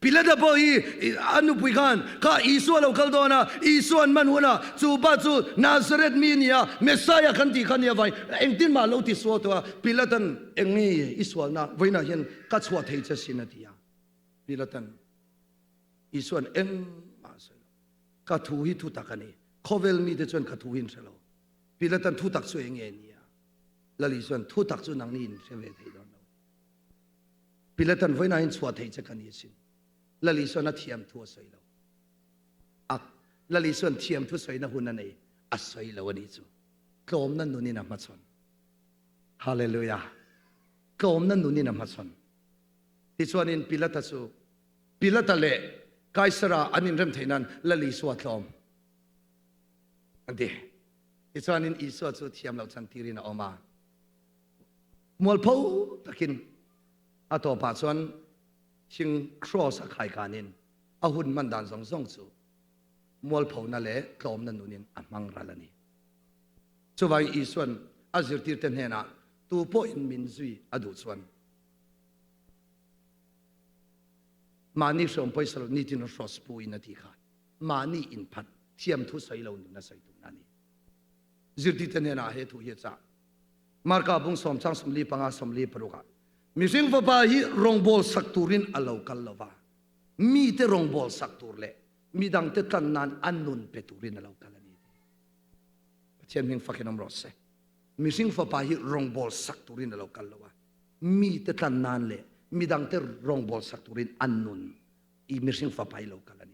Pilata pawh hi a nupui khan kha Isua lo kal dawn a, Isua an man hun a, chu pa chu Nazareth mi a ni a, Messiah kan tih kha nia vai, engtin mah lo ti sual tawh a, Pilatan eng nge i sualna vawiinah hian ka chhuah thei che sin a ti a. Pilatan Isua'n engmah a sawi lo, ka thu hi thutak a ni, khawvel mite chuan ka thu hi an hre lo. Pilatan thutak chu eng nge a ni a? Lal Isua'n thutak chu nangni in hre ve thei dawn lo. Pilatan vawiinah hian chhuah theih che ka ni asin. Lal Isuan a thiam thu a sawi lo. A Lal Isuan thiam thu sawina hun a nei, a sawi lo a ni chu. Tlawmna nunin a hmachhawn. Hallelujah. Tlawmna nunin a hmachhawn. Tichuanin Pilata chu Pilata leh Kaisara an inrem theih nan Lal Isua tlawm an ti. Tichuanin Isua chu thiam loh chantirin a awm a. Mualpho takin a tawpah chuan thing cross a khaikanin a hun hman dan zawng zawng chu mualphona leh tlawmna nunin a hmang ral a ni. Chuvangin Isua'n a zirtirte hnenah tu pawhin min zui a duh chuan mahni hreawm pawisa lo nitin hraws pu in a ti kha mahni inphat thiamthu sawi lo nun a sawi tumna a ni. Zirtirte hnenah he thu hi a chah. Marka bung sawm chang 45 46 ah mihring fapa hi rawngbawl sak turin a lo kal lova, mite rawngbawl sak tur leh midangte tlan nan a nun pe turin a lo kal a ni. Pathian hming fakin awm rawh se. Mihring fapa hi rawngbawl sak turin a lo kal lo a, mite tlan nan leh midangte rawngbawl sak turin a nun i mihring fapa hi lo kal a ni.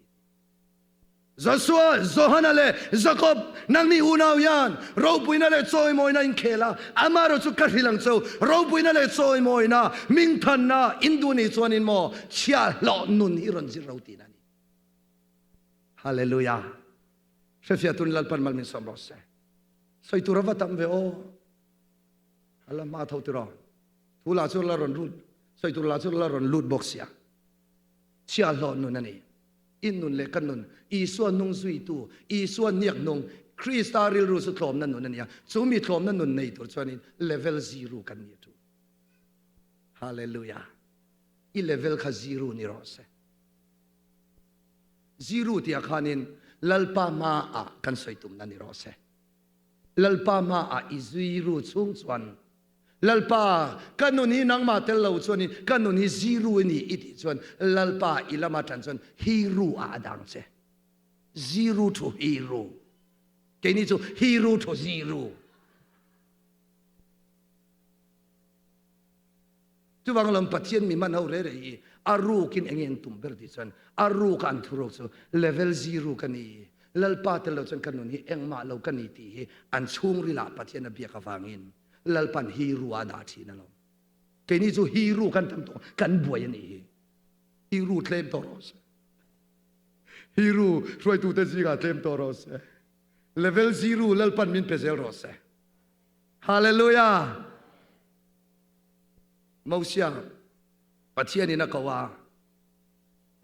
Joshua, Johana leh Jakob, nangni unau hian ropuina leh chawimawina in khel a, amaherawh chu ka hrilh ang cheu, ropuina leh chawimawina, hmingthanna in duh nih chuanin maw chhiahhlawh nun hi rawn zir ro tihna a ni. Hallelujah! Hrefiah tun Lalpan mal min sawm rawh se. Sawi tur a va tam ve aw. A la hma tho tiraw. Thu lah chu la rawn lut, sawi tur lah chu la rawn lut bawk sia. Chhiahhlawh nun a ni. In nun leh ka nun, Isua nung zuitu, Isua hniak nung, Krista rilru chu tlawmna nun a ni a. Chu mi tlawmna nun nei tur chuanin level zero kan ni a ṭul. Hallelujah. I level kha zero ni rawh se. Zero tih ah khanin Lalpa hmaah kan sawi tumna ni rawh se. Lalpa hmaah i zero chhung chuan Lalpa, ka nun hi nangmah tel lo chuanin ka nun hi zero i ni i tih chuan Lalpa i lama tan chuan hero ah a dang che. Zero to hero. Keini chu hero to zero. Chuvang lam Pathian mi man ho re re hi a rukin enge an tum ber tih chuan a ruka an thuruk chu level zero ka ni. Lalpa tel lo chuan ka nun hi engmah lo ka ni tih hi an chhungrilah Pathian a biak avangin Lalpan hero a dah thin alawm. Keini chu hero kan tam tawh kan buai a nih hi. Hero tlem tawh rawh se. Hero hruaitute zingah tlem tawh rawh se. Level zero Lalpan min pe zel rawh se. Hallelujah. Mosia Pathian in a ko a.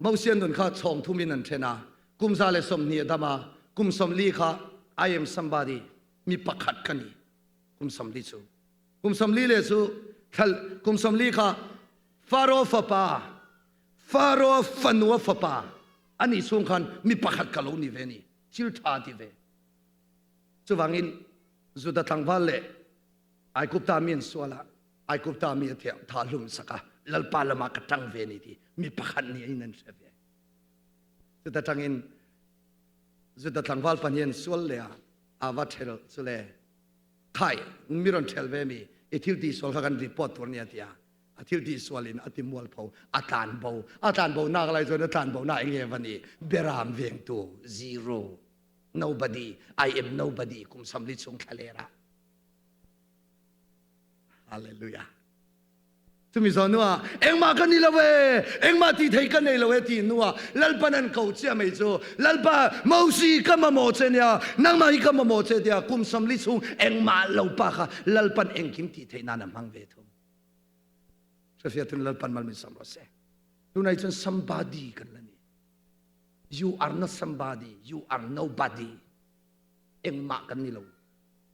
Mosia nun kha chhawng thum in an then a. Kum 120 a dam a. Kum 40 kha I am somebody mi pakhat ka ni. Kum 40 chu. Kum 40 le chu thal kum 40 kha Faro fapa Faro fanua fapa ani chung khan mi pakhat ka lo ni ve ni. Thil tha ti ve. Chuvangin Juda tlangval le Aigupta mi an sual ah Aigupta mi a tha hlum sak a Lalpa lamah ka ṭang ve ni ti mi pakhat nih in an hre ve. Cuta ṭangin Juda tlangval pa nih an sual le ah a va ṭhel cu le khai mi ron ṭhel ve mi i thil ti sual kha kan report tur nia tia a thil ti sual in a ti mualpho a tlan bo a tlan bo nak lai chuan a tlan bo na enge va ni beram vengtu zero nobody I am nobody kum 40 chung thlaler ah Hallelujah. Chumi zawn nuah engmah ka ni lo e, engmah ti thei ka nei lo e ti nuah Lalpan an ko chia mai chu Lalpa Mosi ka mamawh che nia nangmah hi ka mamawh che tia kum 40 chung engmah lo pa kha Lalpan engkim ti thei nan a hmang ve thung. Hrefiah tun Lalpan mal min sam rawh se. Tunai chun somebody kan la ni. You are not somebody, you are nobody. Engmah kan ni lo.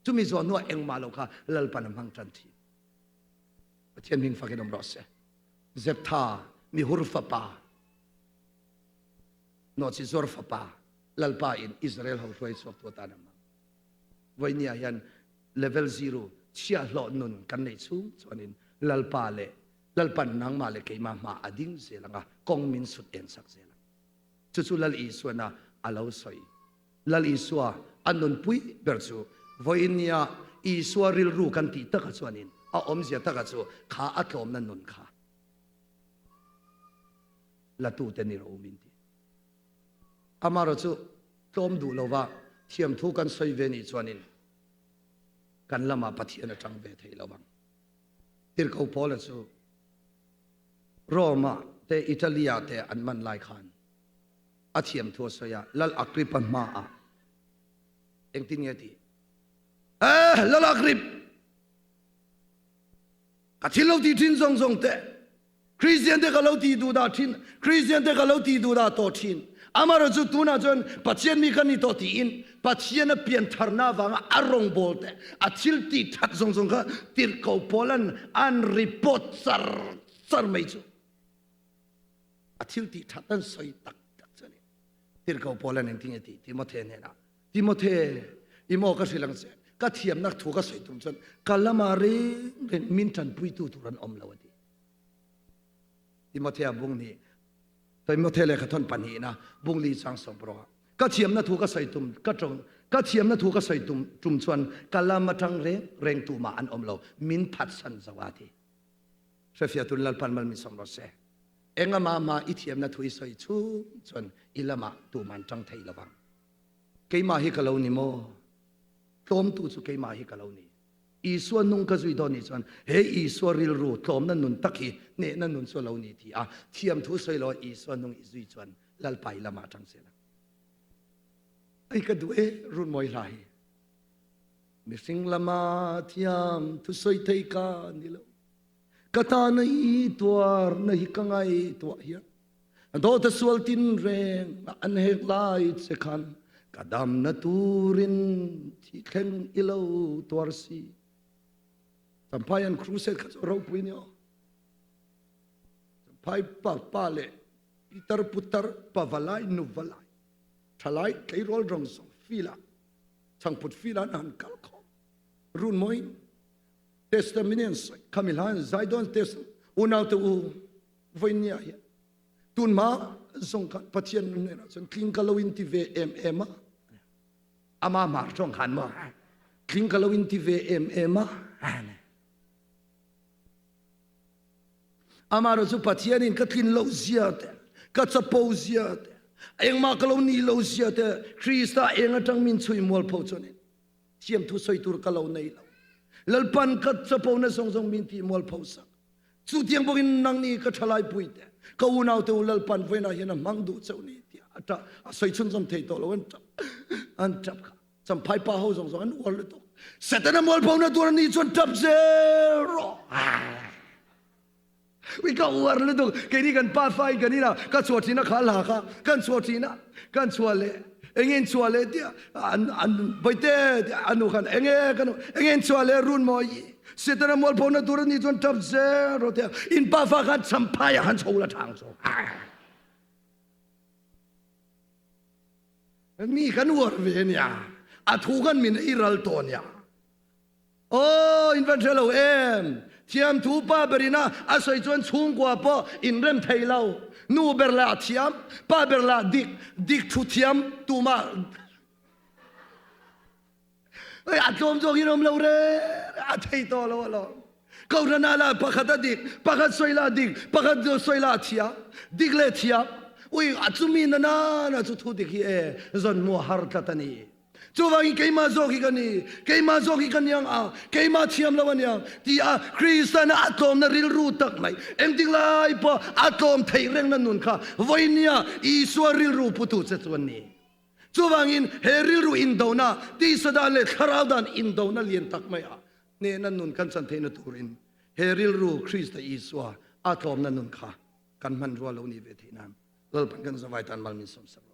Chumi zawn hnuah engmah lo kha Lalpan a hmang ṭan ṭhin. Pathian hming fakin um rawh se. Zeptha mihur fapa nawhchi zuar fapa Lalpa in Israel ho hruai chuak tu atan a hmang. Voinia hian level zero chhiahhlawh nun kan nei chung chuanin Lalpa le Lalpan nangmah le keimah hma a ding zel anga kong min sut en sak zel ang. Chu chu Lal Isuan a a lo sawi. Lal Isua a nunpui ber chu vawiin nia Isua rilru kan tih takah chuanin a awmzia takah chu kha a tlawmna nun kha latute ni rawh u min ti. Amaherawh chu tlawm duh lova thiamthu kan sawi ve nih chuanin kan lamah Pathian a tang ve thei lo ang. Tirhkoh Paula chu Rome-ah te Italy-ah te an man lai khan a thiam thu a sawi a, Lal Agrippa hmaah engtin nge tih? Eh, Lal Agrip! Ka thil lo ti thin zawng zawng te, Christian te ka lo ti duh dah thin, Christian te ka lo ti duh dah tawh thin. Amaherawh chu tunah chuan Pathian mi ka ni tawh tiin Pathian a pian tharna avanga a rawngbawl te, a thil tih that zawng zawng kha tirhkoh pawl an an report char char mai chu. A thil tih that an sawi tak tak chu a ni. Tirhkoh Paul an engtin nge tih Timothy hnenah, Timothy, i maw ka hrilh ang che. Ka thiamna thu ka sawi tum chuan ka lama reng reng min tanpuitu tur an awm lo a ti. Timothea bung nih Timothea lehkha thawn pahnihna bung li chang sawmparuk ah ka thiamna thu ka sawi tum ka tawng ka thiamna thu ka sawi tum tum chuan ka lam atang reng reng tumah an awm lo min phatsan zo a ti. Hrefiah tun Lalpan mal min sawm rawh se. Engama ma i thiamna thu i sawi chung chuan i lamah tuman tang thei lovang. Keimah hi ka lo ni maw? Tlawmtu chu keimah hi ka lo ni. Isua nung ka zui dawn nih chuan he Isua rilru tlawmna nun tak hi hnehna nun chu a lo ni ti a thiamthu sawi lo a Isua nung i zui chuan Lalpa i lamah tang zel ang. Ai ka duh e runmawi hla hi. Mihring lama thiam thusawi thei ka ni lo. Ka tana i tuarna hi ka ngaihtuah hian dawta sual tin reng an hek lai che khan ka damna turin thi thleng i lo tuar si. Champhai an crusade kha chu ropui ni aw. Champhai pa pa leh pitar putar pavalai nuvalai thalai tleirawl rong zawng fila changput fila an han kal khawm run mawi Testament in khami hlan zai dawn test unau te u voinia hian tun ma zong khan Pathian nun hnenah chuan tling ka lo in ti ve em em a ama mar tong khan ma tling ka lo in ti ve em em a ama ro chu Pathian in ka tlin lo zia te ka chapo zia te engma ka lo ni lo zia te Krista eng atang min chui mual pho chuan Thiamthu sawi tur ka lo nei lo. Lalpan ka chapona zawng zawng min tih mualpho sak. Chu tiang bawkin nang ni ka thalai pui te, ka unau te u Lalpan vawiinah hian a hmang duh cheu ni tiah a tah a sawi chhunzawm thei tawh lo an tap an tap kha. Champhai pa ho zawng zawng an uar lutuk. Setana mualphona tur a nih chuan tap zel rawh. Ui ka uar lutuk keini kan pa fa in kan ina ka chhuah thina kha hla kha kan chhuah thina kan chhuah leh enge in chhuah leh tia an an baite anu khan enge kan enge in chhuah leh run mawi setana mualpho na tur ani chuan tap zel ro tia in pa fa khan champhai ah khan chho la thang chu mi kan uar ve nia a thu kan min ei ral to nia Aw, in van hre lo em? Thiamthu pa berin a a sawi chuan chhungkua pawh inrem thei lo. Nu ber lah thiam, pa ber lah dik, dik thu thiam tumah Oi, a tlawm zawk in awm lo re, a thei tawh lo alawm. Kohhran ah lah pakhat a dik, pakhat sawi lah dik, pakhat sawi lah thiam, dik leh thiam. Ui, a chumi na na na chu thu dik hi e, zawn hmuh a har tlat a ni. Chuvangin keimah zawk hi ka ni, keimah zawk hi ka niang a, keimah thiam lo a niang ti a Kristian a tlawmna rilru tak mai, engtik lai pawh a tlawm theih rengna nun kha vawinia Isua rilru putu che chu an ni. Chuvangin he rilru indona, tisa dan leh thlarau dan indona lian tak mai ah hnehna nun kan chan theihna turin he rilru Krista Isua a tlawmna nun kha kan hmanrua lo ni ve theih nan Lalpan kan zavai tan mal min sawmsak rawh se.